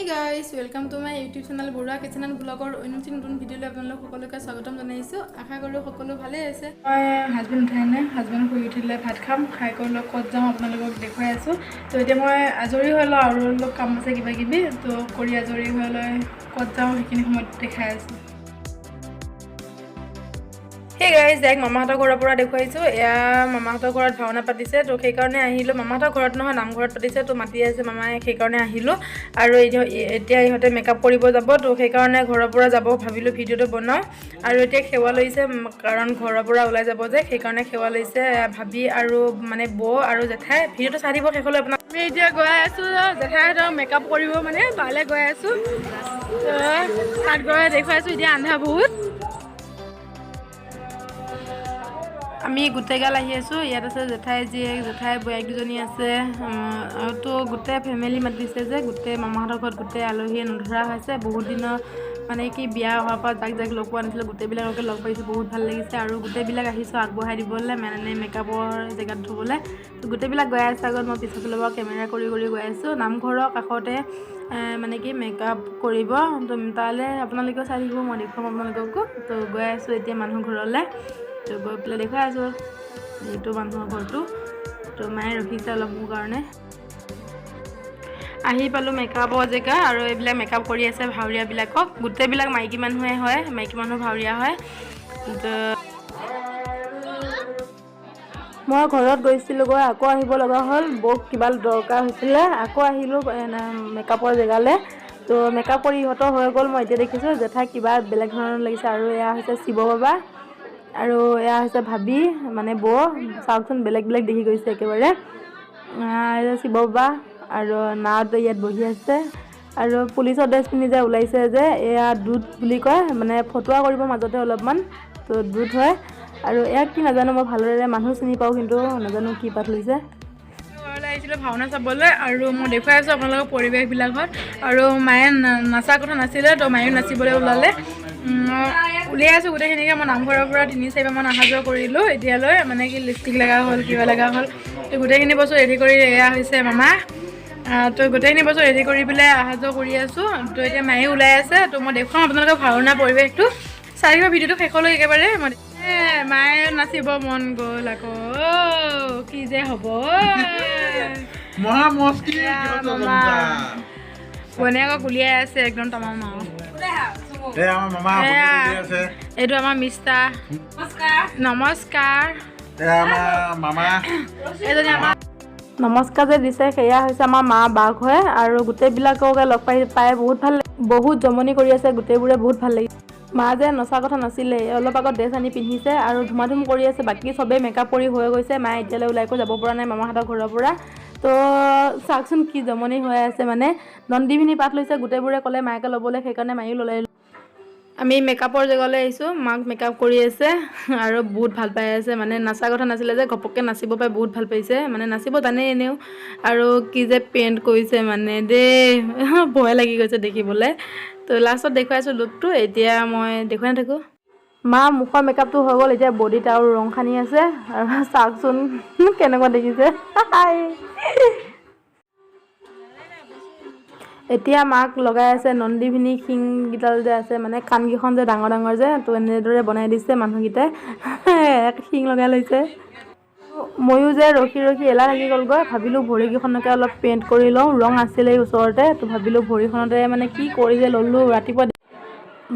Guys, welcome to my YouTube channel Barua kitchen and ব্লগৰ অন্য এটি নতুন ভিডিঅ'লৈ আপোনালোক সকলোকে স্বাগতম জনাইছোঁ। আশা কৰোঁ সকলো ভালেই আছে। মই হাজবেণ্ড উঠাই নাই, হাজবেণ্ড শুই উঠিলে ভাত খাম, খাই কৰি অলপ ক'ত যাওঁ আপোনালোকক দেখুৱাই আছোঁ। তো এতিয়া মই আজৰি হৈ লওঁ আৰু অলপ কাম আছে কিবা কিবি, তো কৰি আজৰি হৈ লৈ ক'ত যাওঁ সেইখিনি সময়ত দেখাই আছোঁ। সেই গাইজ, ডাইৰেক্ট মামাহঁতৰ ঘৰৰ পৰা দেখুৱাইছোঁ। এয়া মামাহঁতৰ ঘৰত ভাওনা পাতিছে, তো সেইকাৰণে আহিলোঁ। মামাহঁতৰ ঘৰত নহয়, নামঘৰত পাতিছে, তো মাতি আছে মামাই, সেইকাৰণে আহিলোঁ। আৰু এতিয়া ইহঁতে মেকআপ কৰিব যাব, তো সেইকাৰণে ঘৰৰ পৰা যাব ভাবিলোঁ ভিডিঅ'টো বনাওঁ। আৰু এতিয়া সেৱা লৈছে, কাৰণ ঘৰৰ পৰা ওলাই যাব যে, সেইকাৰণে সেৱা লৈছে ভাবি আৰু মানে বৌ আৰু জেঠাই। ভিডিঅ'টো চাই দিব শেষলৈ আপোনাক। আমি এতিয়া গৈ আছোঁ জেঠাইহঁতক মেকআপ কৰিব, মানে তালৈ গৈ আছোঁ। তো তাত গৈ দেখুৱাইছোঁ। এতিয়া আন্ধা বহুত। আমি গোটেইগাল আহি আছোঁ। ইয়াত আছে জেঠাই জীয়েক, জেঠাই বৌয়েক দুজনী আছে, তো গোটেই ফেমিলি মাতিছে যে, গোটেই মামাহঁতৰ ঘৰত গোটেই আলহীয়ে নধৰা হৈছে। বহুত দিনৰ মানে কি বিয়া হোৱাৰ পৰা যাক যাক লগ পোৱা নাছিলোঁ গোটেইবিলাককে লগ পাইছোঁ, বহুত ভাল লাগিছে। আৰু গোটেইবিলাক আহিছোঁ আগবঢ়াই দিবলৈ, মানে মেকআপৰ জেগাত থ'বলৈ। তো গোটেইবিলাক গৈ আছে আগত, মই পিছৰ ফালৰ পৰা কেমেৰা কৰি কৰি গৈ আছোঁ। নামঘৰৰ কাষতে মানে কি মেকআপ কৰিব, তো তালৈ আপোনালোকেও চাই থাকিব, মই দেখুৱাম আপোনালোককো। তো গৈ আছোঁ এতিয়া মানুহ ঘৰলৈ, তো গৈ পেলাই দেখুৱাই আছোঁ এইটো মানুহৰ ঘৰটো। তো মায়ে ৰখিছে অলপ মোৰ কাৰণে। আহি পালোঁ মেকআপৰ জেগা, আৰু এইবিলাক মেকআপ কৰি আছে ভাৱৰীয়াবিলাকক। গোটেইবিলাক মাইকী মানুহে হয়, মাইকী মানুহ ভাৱৰীয়া হয়। তো মই ঘৰত গৈছিলোঁগৈ, আকৌ আহিব লগা হ'ল, বৌক কিবা দৰকাৰ হৈছিলে, আকৌ আহিলোঁ মেকআপৰ জেগালৈ। তো মেকআপ কৰি ইহঁতৰ হৈ গ'ল। মই এতিয়া দেখিছোঁ জেঠাই কিবা বেলেগ ধৰণৰ লাগিছে। আৰু এয়া হৈছে শিৱ বাবা, আৰু এয়া হৈছে ভাবি মানে বৌ। চাওকচোন বেলেগ বেলেগ দেখি গৈছে একেবাৰে। শিৱ বাবা আৰু নাৰদ ইয়াত বহি আছে। আৰু পুলিচৰ ড্ৰেছ পিন্ধি যে ওলাইছে যে, এয়া দুধ বুলি কয়, মানে ফটোৱা কৰিব মাজতে অলপমান, তো দুধ হয়। আৰু এয়া কি নাজানো মই ভালদৰে, মানুহ চিনি পাওঁ কিন্তু নাজানো কি পাত লৈছে। ঘৰলৈ আহিছিলোঁ ভাওনা চাবলৈ, আৰু মই দেখুৱাই আছোঁ আপোনালোকৰ পৰিৱেশবিলাকত। আৰু মায়ে নাচা কথা নাছিলে, তো মায়েও নাচিবলৈ ওলালে। উলিয়াই আছোঁ গোটেইখিনিকে। মই নামঘৰৰ পৰা 3-4বাৰমান অহা যোৱা কৰিলোঁ এতিয়ালৈ, মানে কি লিপষ্টিক লগা হ'ল, কিবা লগা হ'ল, তো গোটেইখিনি বস্তু ৰেডি কৰি এয়া হৈছে মামা। তো গোটেইখিনি বস্তু ৰেডি কৰি পেলাই অহা যোৱা কৰি আছোঁ। তো এতিয়া মায়ে ওলাই আছে, তো মই দেখুৱাম আপোনালোকৰ ভাওনা পৰিৱেশটো। চাই থাকিব ভিডিঅ'টো শেষলৈ একেবাৰে। মই মায়ে নাচিব মন গ'ল আকৌ, কি যে হ'ব। বনেকক উলিয়াই আছে একদম তামাম। আৰু এইটো আমাৰ মিষ্টাৰ, নমস্কাৰ। এজনী আমাৰ নমস্কাৰ যে দিছে, সেয়া হৈছে আমাৰ মা বাঘ হয়। আৰু গোটেইবিলাককে লগ পাই পাই বহুত ভাল, বহুত জমনি কৰি আছে গোটেইবোৰে, বহুত ভাল লাগিছে। মা যে নচা কথা নাছিলে, অলপ আগত ড্ৰেছ আনি পিন্ধিছে আৰু ধুমাধুম কৰি আছে। বাকী চবেই মেকআপ কৰি হৈ গৈছে, মায়ে এতিয়ালৈ ওলাই কৈ যাব পৰা নাই মামাহঁতৰ ঘৰৰ পৰা। তো চাওকচোন কি জমনি হৈ আছে, মানে নন্দীভিনী পাত লৈছে গোটেইবোৰে, ক'লে মায়েকে ল'বলৈ, সেইকাৰণে মায়েও ল'লে। আমি মেকআপৰ জেগালৈ আহিছোঁ, মাক মেকআপ কৰি আছে আৰু বহুত ভাল পাই আছে। মানে নাচা কথা নাছিলে যে, ঘপককৈ নাচিব পাই বহুত ভাল পাইছে, মানে নাচিব জানেই এনেও। আৰু কি যে পেইণ্ট কৰিছে মানে দেই, ভয় লাগি গৈছে দেখিবলৈ। তো লাষ্টত দেখুৱাইছোঁ লুকটো, এতিয়া মই দেখুৱাই নাথাকোঁ। মা মুখৰ মেকআপটো হৈ গ'ল, এতিয়া বডিত আৰু ৰং সানি আছে। আৰু চাওকচোন কেনেকুৱা দেখিছে। এতিয়া মাক লগাই আছে নন্দীভিনী শিংকেইডাল যে আছে, মানে কাণকেইখন যে ডাঙৰ ডাঙৰ যে, তো এনেদৰে বনাই দিছে মানুহকেইটাই, এক শিং লগাই লৈছে। ময়ো যে ৰখি ৰখি এলাহ লাগি গ'লগৈ, ভাবিলোঁ ভৰিকেইখনকে অলপ পেইণ্ট কৰি লওঁ, ৰং আছিলেই ওচৰতে, তো ভাবিলোঁ ভৰিখনতে মানে কি কৰি যে ল'লোঁ। ৰাতিপুৱা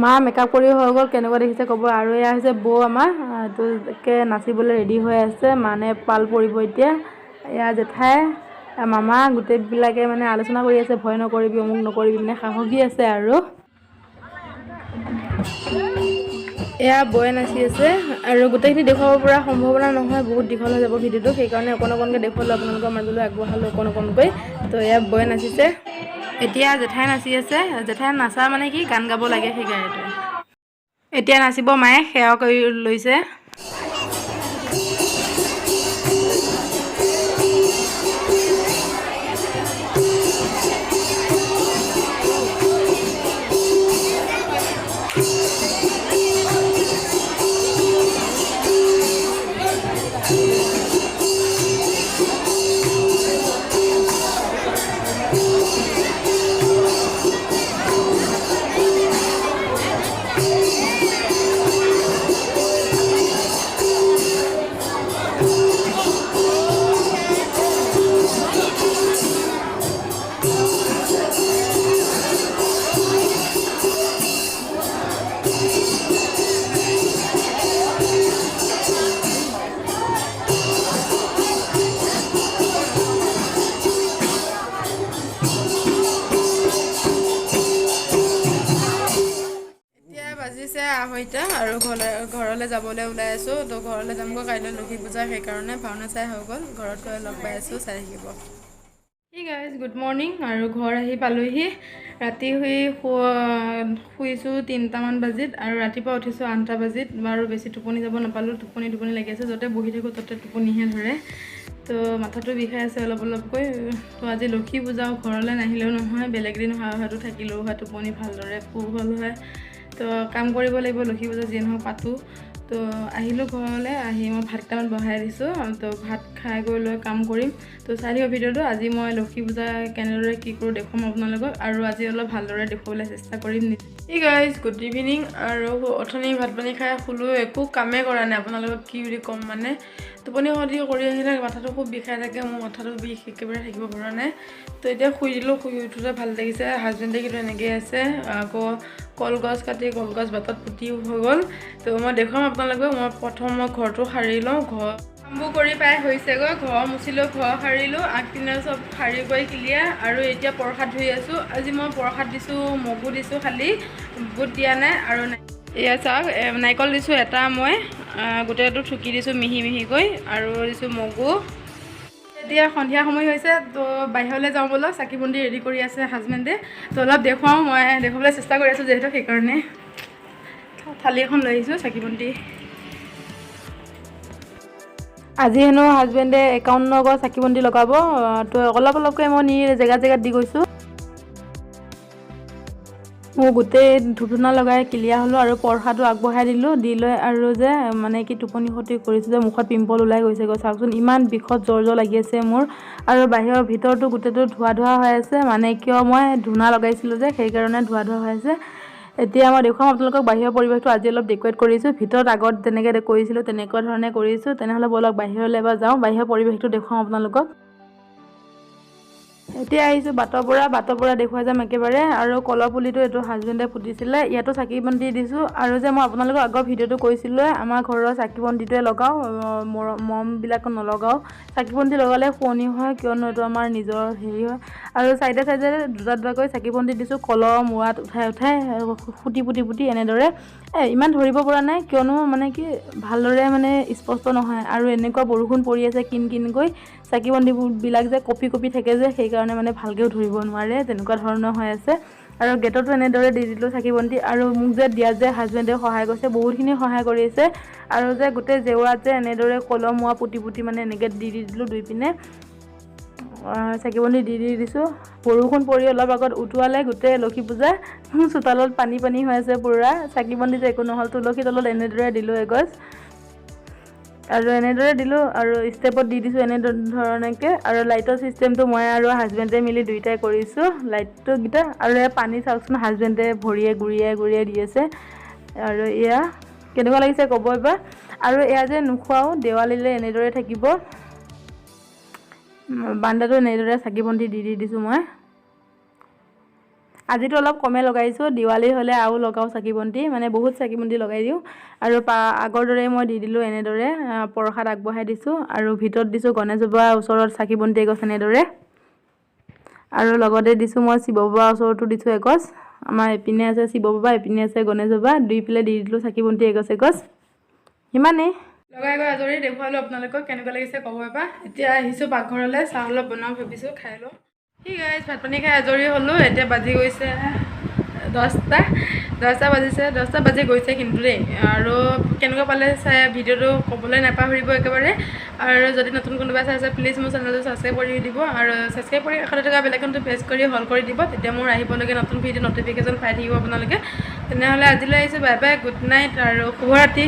মা মেকআপ কৰি হৈ গ'ল, কেনেকুৱা দেখিছে ক'ব। আৰু এয়া হৈছে বৌ আমাৰ, তো একে নাচিবলৈ ৰেডি হৈ আছে, মানে পাল পৰিব এতিয়া। এয়া জেঠাই মামা গোটেইবিলাকে মানে আলোচনা কৰি আছে, ভয় নকৰিবি, অমুক নকৰিবি, মানে সাহসী আছে। আৰু এয়া বৌয়ে নাচি আছে। আৰু গোটেইখিনি দেখুৱাব পৰা সম্ভাৱনা নহয়, বহুত দীঘল হৈ যাব ভিডিঅ'টো, সেইকাৰণে অকণ অকণকৈ দেখুৱালোঁ আপোনালোকৰ মাজলৈ আগবঢ়ালোঁ অকণ অকণকৈ। তো এয়া বৌয়ে নাচিছে, এতিয়া জেঠাই নাচি আছে। জেঠাই নাচা মানে কি গান গাব লাগে সেইকাৰণে। এতিয়া নাচিব মায়ে, সেৱা কৰি লৈছে। আৰু ঘৰলৈ যাবলৈ ওলাই আছোঁ। তো ঘৰলৈ যামগৈ, কাইলৈ লক্ষী পূজা, সেইকাৰণে ভাওনা চাই হৈ গ'ল। ঘৰত গৈ লগ পাই আছোঁ, চাই থাকিব। ঠিক গাইজ, গুড মৰ্ণিং। আৰু ঘৰ আহি পালোহি। ৰাতি শুইছোঁ 3টামান বাজিত আৰু ৰাতিপুৱা উঠিছোঁ 8টা বাজিত। বাৰু বেছি টোপনি যাব নাপালোঁ, টোপনি টোপনি লাগি আছে। য'তে বহি থাকোঁ ত'তে টোপনিহে ধৰে। তো মাথাটো বিষাই আছে অলপ অলপকৈ। তো আজি লক্ষী পূজাও, ঘৰলৈ নাহিলেও নহয়। বেলেগ দিন হোৱা হয়তো থাকিলেও হয়, টোপনি ভালদৰে পূৰ হ'ল হয়। তো কাম কৰিব লাগিব, লক্ষী পূজা যিয়ে নহওক পাতোঁ। তো আহিলোঁ ঘৰলৈ, আহি মই ভাত কেইটামান বহাই দিছোঁ। তো ভাত খাই গৈ লৈ কাম কৰিম। তো চাই থাকিব ভিডিঅ'টো। আজি মই লক্ষী পূজা কেনেদৰে কি কৰোঁ দেখুৱাম আপোনালোকক আৰু আজি অলপ ভালদৰে দেখুৱাবলৈ চেষ্টা কৰিম। এই গাইজ, গুড ইভিনিং। আৰু অথনি ভাত পানী খাই শুলোঁ, একো কামেই কৰা নাই। আপোনালোকক কি বুলি ক'ম, মানে টোপনি ক্ষতি কৰি আহিলে মাথাটো খুব বিষাই থাকে। মোৰ মাথাটো বিষ একেবাৰে থাকিব পৰা নাই। তো এতিয়া শুই দিলোঁ, শুই উঠোঁতে ভাল লাগিছে। হাজবেণ্ডে কিন্তু এনেকৈয়ে আছে। আকৌ কলগছ কাটি কলগছ বাটত পুতি হৈ গ'ল। তো মই দেখুৱাম আপোনালোকক। মই প্ৰথম মই ঘৰটো সাৰি লওঁ। ঘৰ কামবোৰ কৰি প্ৰায় হৈছেগৈ। ঘৰ মুচিলোঁ, ঘৰ সাৰিলোঁ, আগপিনে চব সাৰি কৰি ক্লিয়াৰ। আৰু এতিয়া প্ৰসাদ ধুই আছোঁ। আজি মই প্ৰসাদ দিছোঁ, মগু দিছোঁ, খালি বুট দিয়া নাই। আৰু এয়া চাওক, নাৰিকল দিছোঁ এটা, মই গোটেইটো থুকি দিছোঁ মিহি মিহিকৈ আৰু দিছোঁ মগু। এতিয়া সন্ধিয়া সময় হৈছে, তো বাহিৰলৈ যাওঁ ব'লক। চাকি বন্তি ৰেডি কৰি আছে হাজবেণ্ডে। তো অলপ দেখুৱাওঁ, মই দেখুৱাবলৈ চেষ্টা কৰি আছোঁ যিহেতু, সেইকাৰণে থালি এখন লৈ আহিছোঁ চাকি বন্তি। আজি হেনো হাজবেণ্ডে 51 গছ চাকি বন্তি লগাব। তো অলপ অলপকৈ মই নি জেগাত জেগাত দি গৈছোঁ। মোৰ গোটেই ধূপ ধূনা লগাই ক্লিয়াৰ হ'লোঁ আৰু প্ৰসাদো আগবঢ়াই দিলোঁ। দি লৈ আৰু যে মানে কি টোপনি ক্ষতি কৰিছোঁ যে মুখত পিম্পল ওলাই গৈছেগৈ। চাওকচোন, ইমান বিষত জ্বৰ জ্বৰ লাগি আছে মোৰ। আৰু বাহিৰৰ ভিতৰতো গোটেইটো ধোৱা ধোৱা হৈ আছে, মানে কিয় মই ধূনা লগাইছিলোঁ যে সেইকাৰণে ধোৱা ধোৱা হৈ আছে। এতিয়া মই দেখুৱাম আপোনালোকক বাহিৰৰ পৰিৱেশটো। আজি অলপ ডেক'ৰেট কৰিছোঁ। ভিতৰত আগত যেনেকৈ কৰিছিলোঁ তেনেকুৱা ধৰণে কৰিছোঁ। তেনেহ'লে ব'লক বাহিৰলৈ এবাৰ যাওঁ, বাহিৰৰ পৰিৱেশটো দেখুৱাম আপোনালোকক। এতিয়া আহিছোঁ বাটৰ পৰা, বাটৰ পৰা দেখুৱাই যাম একেবাৰে। আৰু কলৰ পুলিটো এইটো হাজবেণ্ডে পুতিছিলে, ইয়াতো চাকি বন্তি দিছোঁ। আৰু যে মই আপোনালোকক আগৰ ভিডিঅ'টো কৈছিলোঁ, আমাৰ ঘৰৰ চাকি বন্তিটোৱে লগাওঁ, মমবিলাকো নলগাওঁ। চাকি বন্তি লগালে শুৱনি হয়, কিয়নো এইটো আমাৰ নিজৰ হেৰি হয়। আৰু চাইডে চাইডে দুটা দুটাকৈ চাকি বন্তি দিছোঁ, কলৰ মূৰাত উঠাই উঠাই খুটি পুতি পুতি এনেদৰে। ইমান ধৰিব পৰা নাই, কিয়নো মানে কি ভালদৰে মানে স্পষ্ট নহয়। আৰু এনেকুৱা বৰষুণ পৰি আছে কিন কিনকৈ, চাকি বন্তিবিলাক যে কঁপি কঁপি থাকে যে, সেইকাৰণে মানে ভালকৈও ধৰিব নোৱাৰে, তেনেকুৱা ধৰণৰ হৈ আছে। আৰু গেটতো এনেদৰে দি দিলোঁ চাকি বন্তি। আৰু মোক যে দিয়াত যে হাজবেণ্ডে সহায় কৰিছে, বহুতখিনি সহায় কৰিছে। আৰু যে গোটেই জেওৰাত যে এনেদৰে কলম মোৱা পুতি পুতি মানে এনেকৈ দি দি দিলোঁ, দুই পিনে চাকি বন্তি দি দি দিছোঁ। বৰষুণ পৰি অলপ আগত উটুৱালে গোটেই লক্ষী পূজা, চোতালত পানী পানী হৈ আছে পূৰা। চাকি বন্তি যে একো নহ'ল। তুলসী তলত এনেদৰে দিলোঁ এগছ আৰু এনেদৰে দিলোঁ আৰু ষ্টেপত দি দিছোঁ এনেধৰণেকৈ। আৰু লাইটৰ ছিষ্টেমটো মই আৰু হাজবেণ্ডে মিলি দুয়োটাই কৰিছোঁ লাইটটো কেইটা। আৰু এয়া পানী চাওকচোন, হাজবেণ্ডে ভৰিয়ে গুৰিয়াই গুৰিয়াই দি আছে। আৰু এয়া কেনেকুৱা লাগিছে ক'ব এবাৰ। আৰু এয়া যে নোখোৱাওঁ, দেৱালীলৈ এনেদৰে থাকিব। বান্দাটো এনেদৰে চাকি বন্তি দি দি দিছোঁ মই। আজিতো অলপ কমে লগাইছোঁ, দিৱালী হ'লে আৰু লগাওঁ চাকি বন্তি, মানে বহুত চাকি বন্তি লগাই দিওঁ। আৰু আগৰ দৰে মই দি দিলোঁ এনেদৰে, প্ৰসাদ আগবঢ়াই দিছোঁ। আৰু ভিতৰত দিছোঁ গণেশ বাবাৰ ওচৰত চাকি বন্তি এগছ এনেদৰে। আৰু লগতে দিছোঁ মই শিৱ বাবাৰ ওচৰতো দিছোঁ এগছ। আমাৰ এইপিনে আছে শিৱ বাবা, এইপিনে আছে গণেশ বাবা, দুইফালে দি দিলোঁ চাকি বন্তি এগছ এগছ। সিমানেই লগাই গৈ আজৰি দেখুৱালোঁ আপোনালোকক, কেনেকুৱা লাগিছে ক'ব এবাৰ। এতিয়া আহিছোঁ পাকঘৰলৈ, চাহ অলপ বনাওঁ ভাবিছোঁ, খাই লওঁ। ঠিক আছে, ভাত পানী খাই আজৰি হ'লোঁ। এতিয়া বাজি গৈছে 10টা, 10টা বাজিছে, 10টা বাজি গৈছে কিন্তু দেই। আৰু কেনেকুৱা পালে চাই ভিডিঅ'টো ক'বলৈ নাপাহৰিব একেবাৰে। আৰু যদি নতুন কোনোবা চাই আছে, প্লিজ মোৰ চেনেলটো ছাবস্ক্ৰাইব কৰি দিব। আৰু ছাবস্ক্ৰাইব কৰি কাষতে থকা বেল আইকনটো প্ৰেছ কৰি হল কৰি দিব, তেতিয়া মোৰ আহিবলগীয়া নতুন ভিডিঅ' নটিফিকেশ্যন পাই থাকিব আপোনালোকে। তেনেহ'লে আজিলৈ আহিছোঁ, বাই বাই, গুড নাইট আৰু শুভৰাত্ৰি।